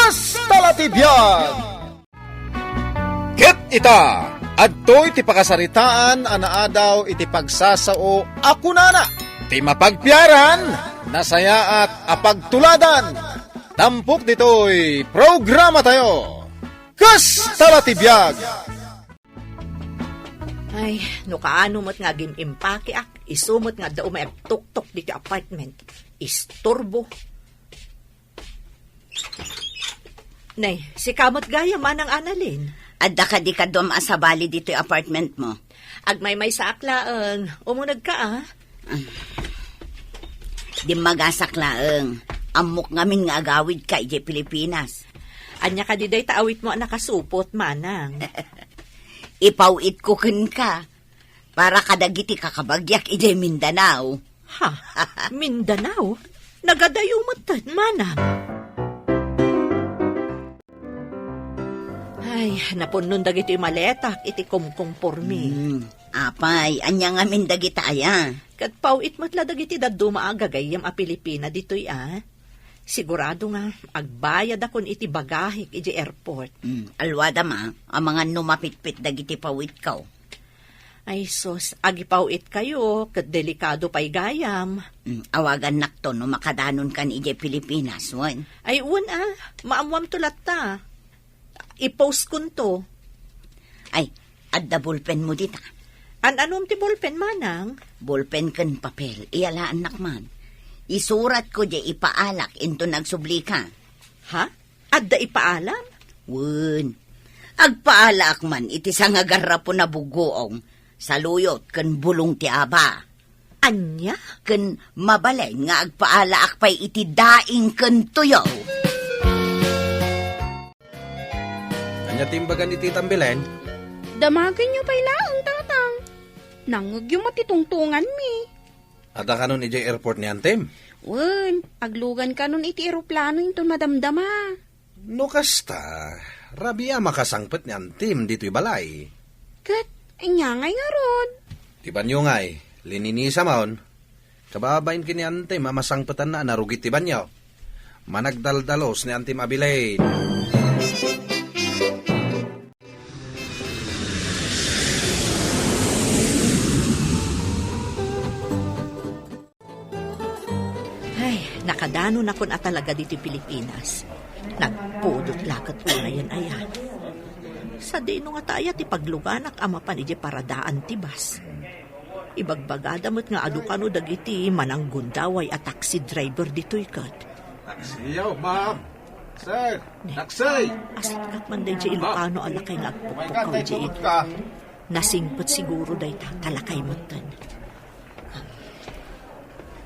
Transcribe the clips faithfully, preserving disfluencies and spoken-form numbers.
Kasta la ti biag! Ket ita, adtoy ti pakasaritaan a naadaw iti pagsasao a kunana, ti mapagpiaran, nasayaat a pagtuladan. Tampok ditoy programatayo. Kasta la ti biag! Ay, no kaano met nga agim-impakeak, isu met nga adda umay agtuktok ditoy apartment. Isturbo. Nay, sika met gayam, Manang Annalyn. Adda kadi kaduam a sabali ditoy apartment mo? Agmaymaysaak laeng. Umunegka, a. Dimmagasak laeng. Ammok ngamin nga agawidka idiay Pilipinas. Ania kadi dayta awitmo a nakasupot, Manang? Ipaw-itko kenka. Para kadagiti kakabagiak idiay Mindanao. Ha? Mindanao? Nagadayo metten, Manang. Ay, napunnon dagiti maletak iti kumkumpormi. Hmm, apay, ania ngamin dagita aya? Ket paw-it met la dagiti dadduma a gagayyem a Pilipina ditoy, a. Sigurado nga agbayadakon iti bagahek idiay airport. Hmm, alwadam, a, amangan no mapitpit dagiti paw-itko. Ay sus, agipaw-itkayo, ket delikado pay gayam. Mm, awagannakto no makadanonkan idiay Pilipinas, wen? Ay, wen a, maammuamto latta. I-postkonto. Ay, adda bolpenmo dita. An-anom ti bolpen, Manang? Bolpen ken papel, iyalaannak man. Isuratko diay ipaalak inton agsublika. Ha? Adda ipaalam? Wen, agpaalaak man iti sangagarrapo a bugoong, saluyot ken bulong ti aba. Ania? Ken mabalin nga agpaalaak pay iti daing ken tuyo. Ania ti imbagan iti Tita Belen? Damagenyo pay laeng, Tatang. Nangngegyo met ti tungtunganmi. Adda kanon idiay airport ni Antim? Wen, aglugan kanon iti eroplano inton madamdama. No kasta, rabii a makasangpet ni Antim ditoy balay. Ket, ania ngay ngarud? Ti banyo ngay, lininisam. Kababain ken ni Antim a masangpetanna a narugit ti banyo. Managdaldalos ni Antim a Belen. Ay, nakadanonakon a talaga ditoy Pilipinas. Nagpudot la ket unayen aya. Sadino ngata aya ti pagluganak a mapan idiay paradaan ti bus? Ibagbagada met nga adu kano dagiti mananggundaway a taxi driver ditoy ket. Taxi, yaw, ma'am. Sir, ne, taxi! Asikkat man daydiay Ilocano a lakay nga agpukpukaw diay. Nasingpet siguro dayta, ta lakay metten.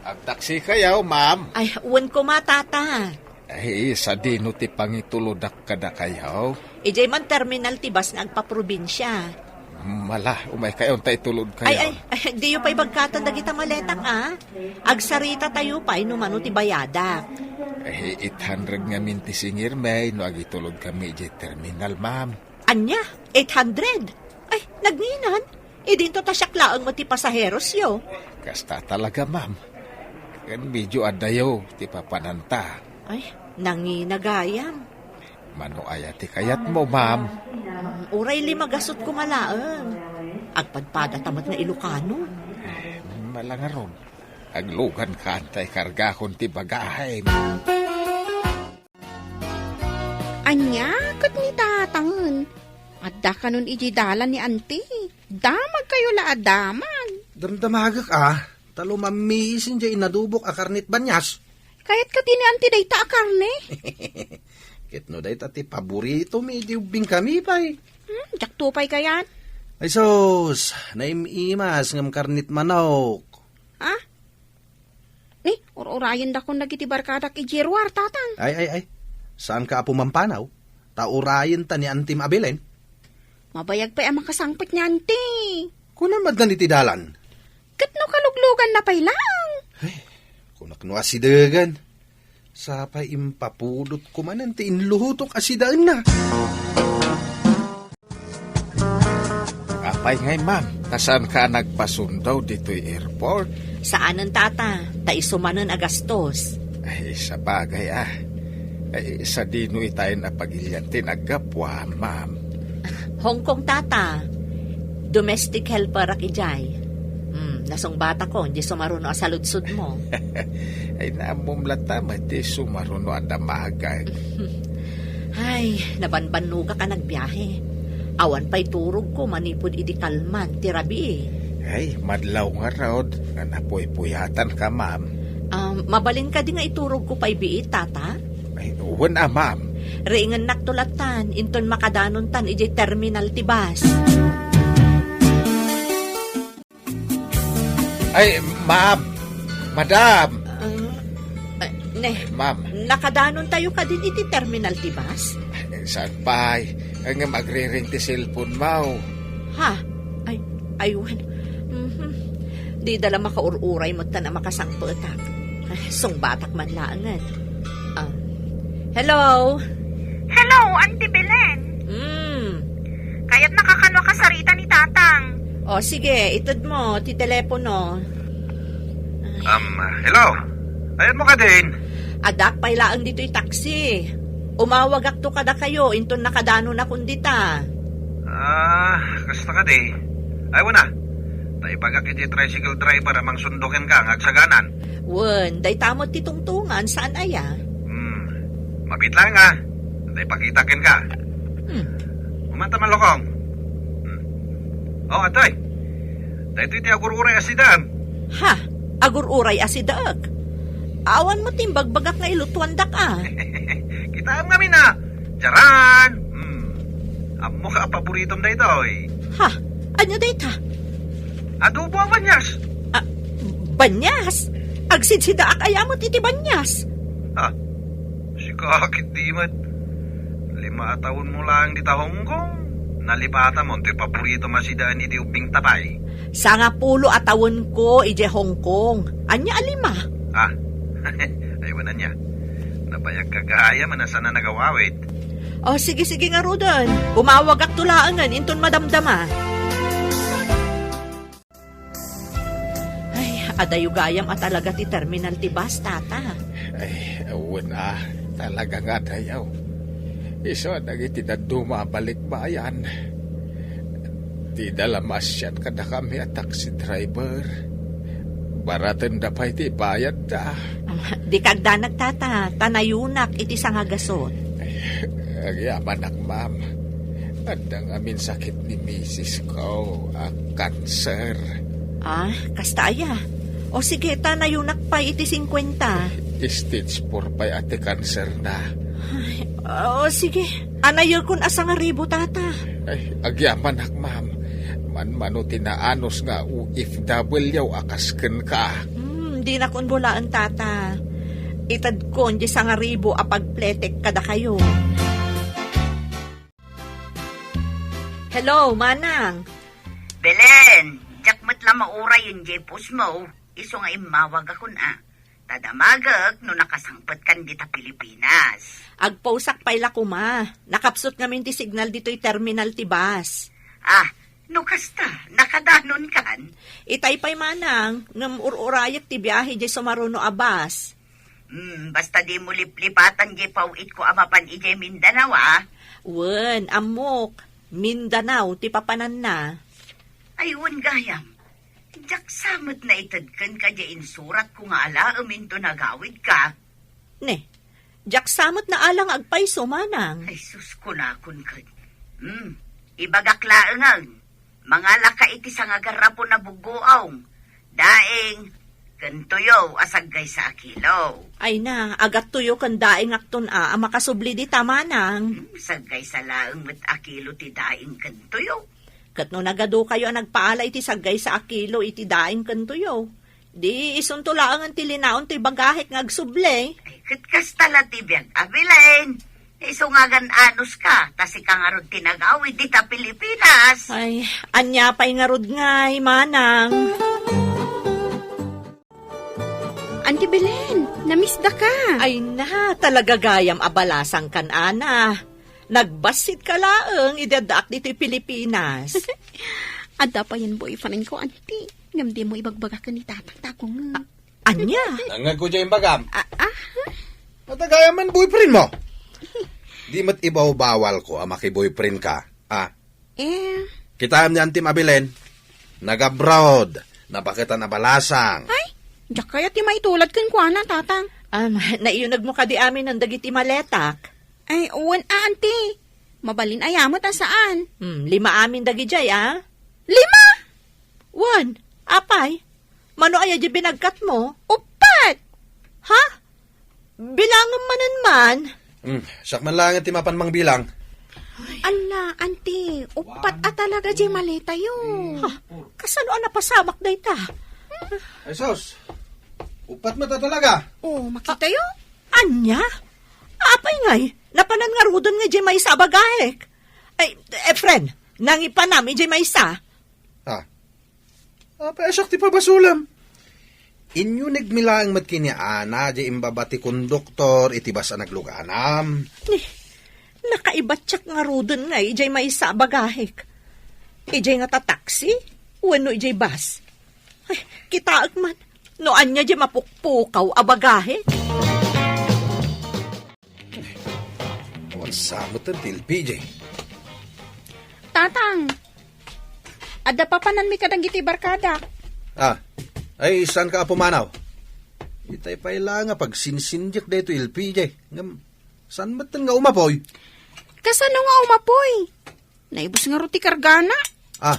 Agtaksikayo, ma'am? Ay, wen koma, Tata. Ay, sadino ti pangitulodak kadakayo? Idiay man terminal ti bus nga agpaprobinsia. Mala, umaykayon ta itulodkayo. Ay, ay, ay, diyo pay bagkatan dagita maletak, a. Agsaritatayo pay no mano ti bayadak. Eh, eight hundred ngamin ti singirmi no agitulodkami idiay terminal, ma'am. Ania? Eight hundred? Ay, nanginan? Idinto ta siak laeng met ti pasaherosyo. Kasta talaga, ma'am. Ken medyo adayo ti papananta. Ay, nangina gayam. Mano aya ti kayatmo, ma'am? Mm, uray lima gasut koma laeng. Agpadpadata met nga Ilocano. Malangaron. Aglugankan ta ikargakon ti bagahim. Ania ket ni Tatangen? Adda kanon idiay dalan ni Anti. Damagkayo la a damag. Damdamagek a, ta lumammisin diay inadobok a karnet banias. Kayat kadi ni Anti dayta a karne? Ket no dayta ti paboritomi, idi ubbingkami pay. Hmm, diakto pay kayat? Ay sus, naim-imas ngem karnet manok. Ha? Ni, ur-urayendakon dagiti barkadak idiay ruar, Tatang. Ay, ay, ay. Saanka a pumampanaw? Ta urayenta ni Antim a Belen. Mabayag pay a makasangpet ni Anti. Kunam met ngarud iti dalan. Ket no kalugluganna pay laeng? Ay, kunak no asidegen. Sapay impapudot koma manen ti inlutok a sidaenna. Apay ngay, ma'am, ta saanka a nagpasundawka ditoy airport? Saanen, Tata, ta isu manen a gastos. Ay, sabagay, a. Ay, sadino itaen a pagilian ti naggapuam, ma'am? Hong Kong, tata. Domestic helperak idiay. Hmm, nasungbatakon, di sumaruno a saludsodmo. Ay, naammom latta met ti sumaruno a damagak. Ay, nabanbannogak a nagbiahe. Awan pay turogko manipud idi kalman ti rabii. Ay, madlaw ngarud nga napuypuyatanka, ma'am. Um, mabalin kadi nga iturogko pay biit, tata? Ay, wen a, ma'am. Riingennakto lattan, inton makadanontan idiay terminal ti bus. Ay, ma'am. Madam. Ah, ah, ne, Ma'am. Nakadanontayo kadin iti terminal ti bus? Saan pay? Ngem agriring ti cellphone mo. Ha? Ay, ay, wen. Mhm. Dida la makaur-uray met ta a makasangpetak. Ay, sungbatak man laengen. Ah. Hello? Hello, Auntie Belen. Mm. Kayatnak a kano a kasarita ni Tatang. O, sige, itedmo ti telepono. Ay. Um, hello? Ayanmo kadin? Addaak pay laeng ditoy taksi. Umawagakto kadakayo, inton nakadanonakon dita. Ah, kasta kadi. Ay, wen a. Ta ibagak iti tricycle driver a mangsundo kenka nga agsaganan. Wen, dayta met ti tungtongan, saan aya? Hmm. Mabiit laeng a. Tay pakita kenka. Hmm. Umanta man, Lokong. Hmm. O, atoy. Daytoy ti agur-uray a sidaem. Ha? Agur-uray a sidaek? Awan met ti imbagbagak nga ilutuandak a. Kitaem ngamin a. Diaran. Hmm. Ammok a paboritom daytoy. Ha? Ania dayta? Adobo a banyas. Ah, banyas? Agsidsidaak aya met iti banyas? Ah, sika ketdi met. Lima a tawenmo laeng dita Hong Kong. Nalipatam toy paboritom a sidaen iti ubbing tapay. Sangapulo a tawenko idiay Hong Kong. Ania a lima? Ah, ay, wen ania. Nabayagka gayam a saan a nagaw-awid. O, sige, sige ngaruden. Umawagakto laengen inton madamdama. Ay, adayo gayam a talaga ti terminal ti bus, tata. Ay, wen a, talaga nga adayo. Isu a dagiti dadduma a balikbayan. Dida la maasiat kadakami a taxi driver. Baratenda pay ti bayadda. Ah, di kagdanag, tata, ta nayonak iti sangagasut. Ay, agyamanak, ma'am. Adda ngamin sakit ni misis ko a kanser. Ah, kasta aya? O sige, ta nayonak pay iti singkuenta. Stage four pay a ti kanserna. Ay, o sige. Anayekon a sangaribu, tata. Ay, agyamanak, ma'am. Manmano ti naanus nga O F W a kas kenka. Hmm, dinakon bulaen, tata. Itedkon di sangaribu a pagpletek kadakayo. Hello, Manang. Belen, diak met la mauray idiay pusmo, isu nga immawagakon a. Ta damagek no nakasangpetkan dita Pilipinas. Agposak pay la koma. Nakapsut ngamin ti signal ditoy terminal ti bus. Ah, no kasta, nakadanonkan? Itay pay, Manang, ngem ur-urayek ti biahe diay sumaruno a bus. Hmm, basta dimo liplipatan diay paw-itko a mapan idiay Mindanao, a? Wen, ammok. Mindanao ti papananna. Ay, wen gayam. Diak sa met naited kenka diay insuratko nga alaem inton agawidka. Ne, diak sa met naala nga agpayso, Manang. Ay, sus, kunakon ket. Hmm, ibagak laengen. Mangalaka iti sangagarrapon a buggoong. Daing ken tuyo a saggaysa a kilo. Ay na, agattuyo ken daingakton a, a makasubli dita, Manang. Hmm, saggaysa laeng met a kilo ti daing ken tuyo. Ket no nagadukayo a nagpaala iti saggaysa a kilo iti daing ken tuyo, di isunto laengen ti linaon ti bagahek nga agsubli. Ay, ket kasta la ti biag a Belen. Isu nga agan-anuska, ta sika ngarud ti nagawid dita Pilipinas. Ay, ania pay ngarud ngay, Manang? Auntie Belen, namisdaka. Ay na, talaga gayam a balasangkan, Ana. Nagbassit ka laeng idi addaak ditoy Pilipinas. Adda payen boyfriend ko, Auntie. Ngem dimo ibagbaga ken ni Tatang ta agunget. A-, ania? Nangngegko diay imbagam. A-, ah? Ata gayam man boyfriend mo? Di met ibawbawal ko a makiboyfriend ka, ah. Eh. Kitaem ni Antim a Belen, nag-abroad, nabaketan a balasang. Ay, diak kayat ti maitulad kenkuana, Tatang. Am, naiyuneg mo kadi amin dagiti maletak? Ay, wen a, Anti. Mabalin aya met a saan. Hmm, lima amin dagidiay, a? Lima? Wen, apay? Mano aya di binagkat mo? Uppat! Ha? Bilangem manen man. Hmm, siak man laeng ti mapan mangbilang. Alla, Anti, uppat a talaga di maletayo. Ha? Kasano a napasamak dayta? Ay, sus! Uppat met a talaga! Oh, makitayo? Ania? Apay ngay, napanan ngaruden nga di maysa a bagahek? Ay, Efren, nangipanam iti maysa. Ah. Apay a siak ti pabasolem? Inyunegmi laeng met ken ni Ana di imbaba ti konduktor iti bas a nagluganam. Ni, nakaibatiak ngaruden ngay idiay maysa a bagahek. Idiay ngata taksi wenno idiay bas? Ay, kitaek man no ania di mapukpukaw a bagahek. Awan sa met ti L P J. Tatang, adda papananmi kadagiti barkadak. Ah, ay, saanka a pumanaw? Itay pay laeng a pagsinsindiak daytoy L P J. Ngem, saan metten nga umapoy? Kasano nga umapoy? Naibus ngarud ti kargana. Ah,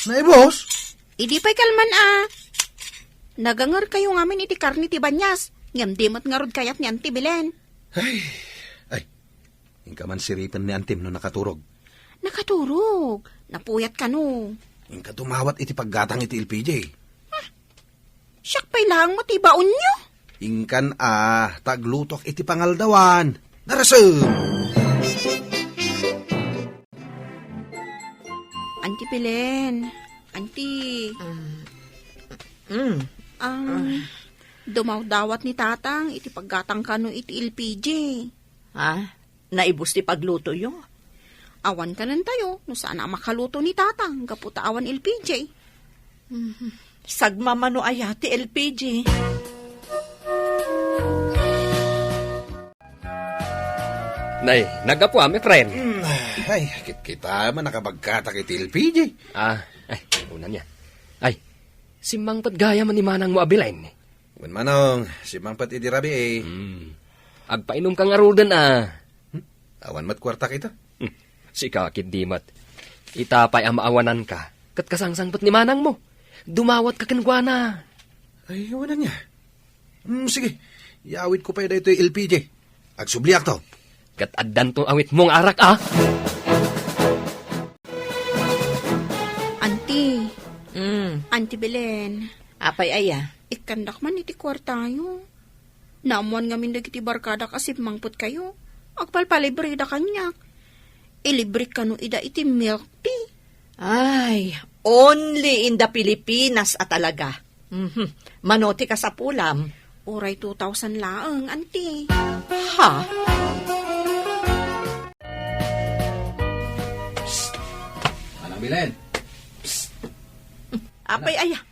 naibus? Idi pay kalman a. Nagangerkayo ngamin iti karne ti banias, ngem di met ngarud kayat ni Anti Belen. Ay, ay. Inka man siripen ni Antim no nakaturog. Nakaturog? Napuyat kano? Inka dumawat iti paggatang iti L P J. Siak pay laeng met ti baonyo. Inkan a, ta aglutok iti pangaldawan. Narasem! Anti Belen, Anti. Mm. Mm. Ang dumawdawat ni Tatang iti paggatang kano iti L P J. Ha? Naibus ti paglutoyo? Awan kanentayo, no saan a makaluto ni Tatang, gapu ta awan L P J. Mhm. Sagmamano aya ti L P J? Nay, naggapuam, Efren. Mm, ay, kitkita man nakabagkatak iti L P J. Ah, ay, una niya. Ay, simmangpet gayam ni manang mo a Belen. Wen manong, simmangpet idi rabii. Hmm. Agpainom ka ngaruden a. Hmm? Awan met kuarta kita. Hmm. Sika, ket di met. Ita pay a maawanan ka, ket kasangsangpet ni manang mo. Dumawat ka kenkuana. Ay, awan ania. Hmm, sige. Yawid ko pay daytoy L P J. Agsubliak to. Ket addanto awit mo nga arak, a? Anti. Mm. Anti Belen. Apay aya? Ikkandak man iti kuartayo. Naammoan ngamin dagiti barkadak a simmangpet kayo. Agpalpalibreda kaniak. Ilibrek kano ida iti milk tea. Ay, only in the Pilipinas a talaga. Mhm. Mano ti kasapulam? Uray two thousand laeng, Anti. Ha? Psst! Manang Belen! Psst! Apay aya?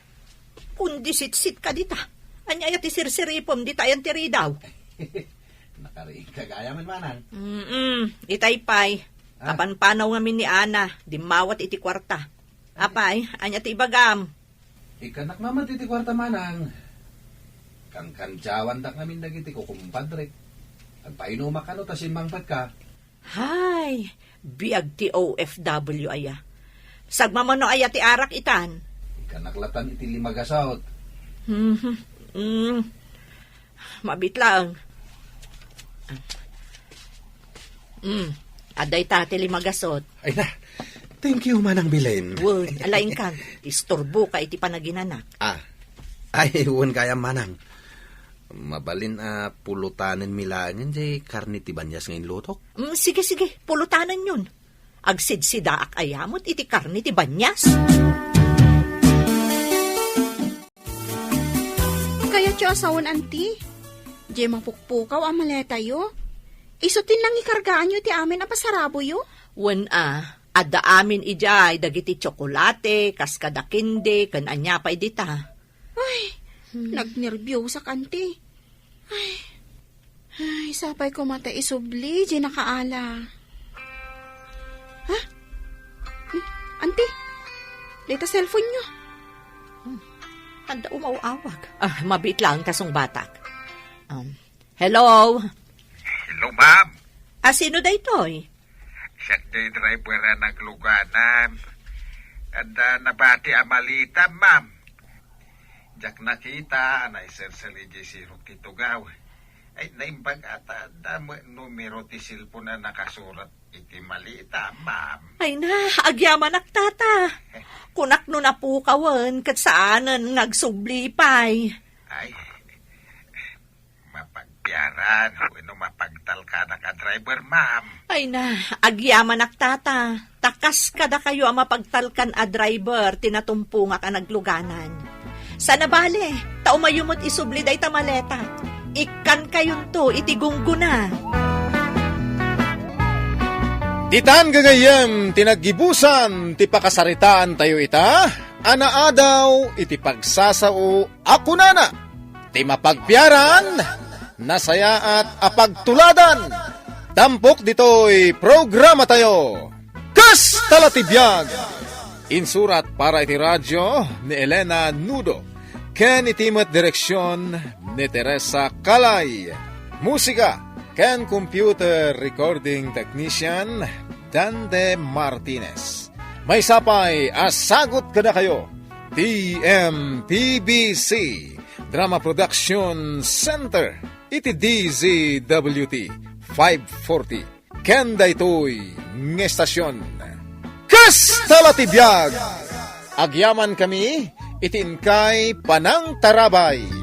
Kundi sitsit ka dita. Ania aya ti sirsiripem dita ayan ti ridaw? Nakariing ka gayam, manang. Mm-mm. Itay pay. Ah. Kapanpanaw ngamin ni Ana, dimmawat iti kuarta. Apay, ania ti ibagam? Ikkanak mamat iti kuarta, manang. Kankandiawandak ngamin dagiti kukumpadrek. Agpainumak kano ta simmangpetka. Hay, biag ti O F W aya. Sagmamano aya ti arak itan? Ikkanak latan iti lima gasot. Mhm. Mm. Mabit laeng. Mm. Adda ita ti lima gasot. Ay na. Thank you, Manang Belen. Wen, ala inkan, istorbo ka iti panaginanak. Ah. Ay, wen gayam, Manang. Mabalin a pulutanenmi laengen jay karne ti banias nga inlutok? Mm, sige, sige, pulutanenyon. Agsidsidaak aya met iti karne ti banias? Kayatyo a sawen, Anti? Jay mapukpukaw a maletayo? Isu ti nangikargaanyo ti amin a pasaraboyo? Wen a, adda amin idiay dagiti tsokolate, kas kada kendi, ken ania pay dita. Ay, hmm, nagnerbiosak, Anti. Ay. Ay, sapay koma ta isubli, di nakaala. Ha? Hmm, Auntie, dayta cellphone nyo. Adda umaw-awag. Ah, mabiit lang kasong batak. Um, hello? Hello, ma'am. Ah, sino daytoy? Siak ti driver a nagluganan. Adda nabati a maleta, ma'am. Diak nakita a naiserser idiay sirok ti tugaw. Ay, naimbag a ta adda met numero ti cellphone a nakasurat iti maleta, ma'am. Ay na, agyamanak, tata. Kunak no napukawen ket saanen nga agsubli pay. Ay, mapagpiaran wenno mapagtalkanak a driver, ma'am. Ay na, agyamanak, tata. Ta kas kadakayo a mapagtalkan a driver ti natumpongak a nagluganan. Sana bale, ta umayo met isubli dayta maleta. Ikkankayonto iti gunggona. Ditan gagayyem ti naggibusan ti pakasaritaantayo ita a naadaw iti pagsasao a kunana, ti mapagpiaran, nasayaat a pagtuladan. Tampok ditoy programatayo, Kasta la ti biag! Insurat para iti radio ni Elena Nudo, ken iti met direksion ni Teresa Calay. Musika ken computer recording technician, Dante Martinez. Maysa pay a sagut kadakayo, T M P B C Drama Production Center, iti D Z W T five forty. Ken daytoy nga estasion. Kasta la ti biag! Agyamankami iti inkay panangtarabay.